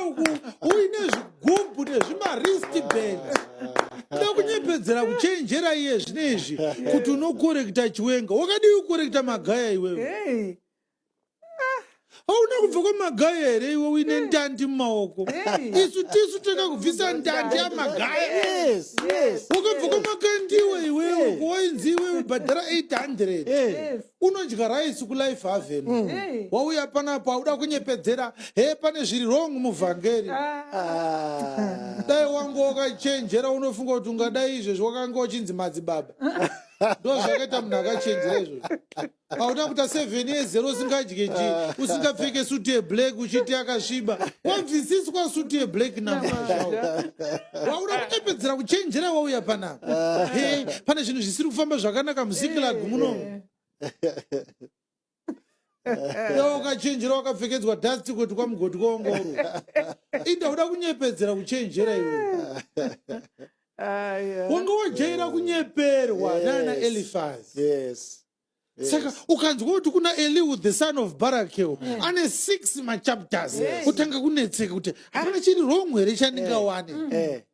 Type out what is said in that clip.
uku uine zvigubhu nezvimaristband, uda kunyepedzera kuchenjera iye zvino izvi kuti unokorekta Chiwenga. Wakadii kukorekta Magaya iwewe? Hey. Hauna kubva kwamagaya here iwe uine ndandi mumaoko? Hey. Isu tisu takakubvisa ndandi yamagaya. Wakabva kwamakandiwe iwewe, kuwainzi iwewe bhadhara 800, unodya raisi kuLife Haven. Wauya panapa auda kunyepedzera he pane zviri wrong muvhangeri. Ah. Dai wangu wakachenjera, unofunga kuti ungadai izvezvi wakanga uchinzi madzibaba? Ndo zvakaita munhu akachenjera izvozvo. Hauna kuita 7 years zero usingadye chi, usingapfeke suti yeblack, uchiti akasviba. Wabvisiswa suti yeblack namazha. Wauda kunyepedzera kuchenjera, wauya panapa he pane zvinhu zvisiri kufamba zvakanaka muZiklag munomu. Iwe wakachenjera, wakapfekedzwa dust kuti kwamugoti kwaungauro inda uda kunyepedzera kuchenjera iwe. Aya. Wanga wajaira kunyeperwa nana Elifaz. Saka ukanzwa kuti kuna Elihu the son of Barakel ane six machapters, utanga kunetseka kuti hapana chiri wrong here chandingawane.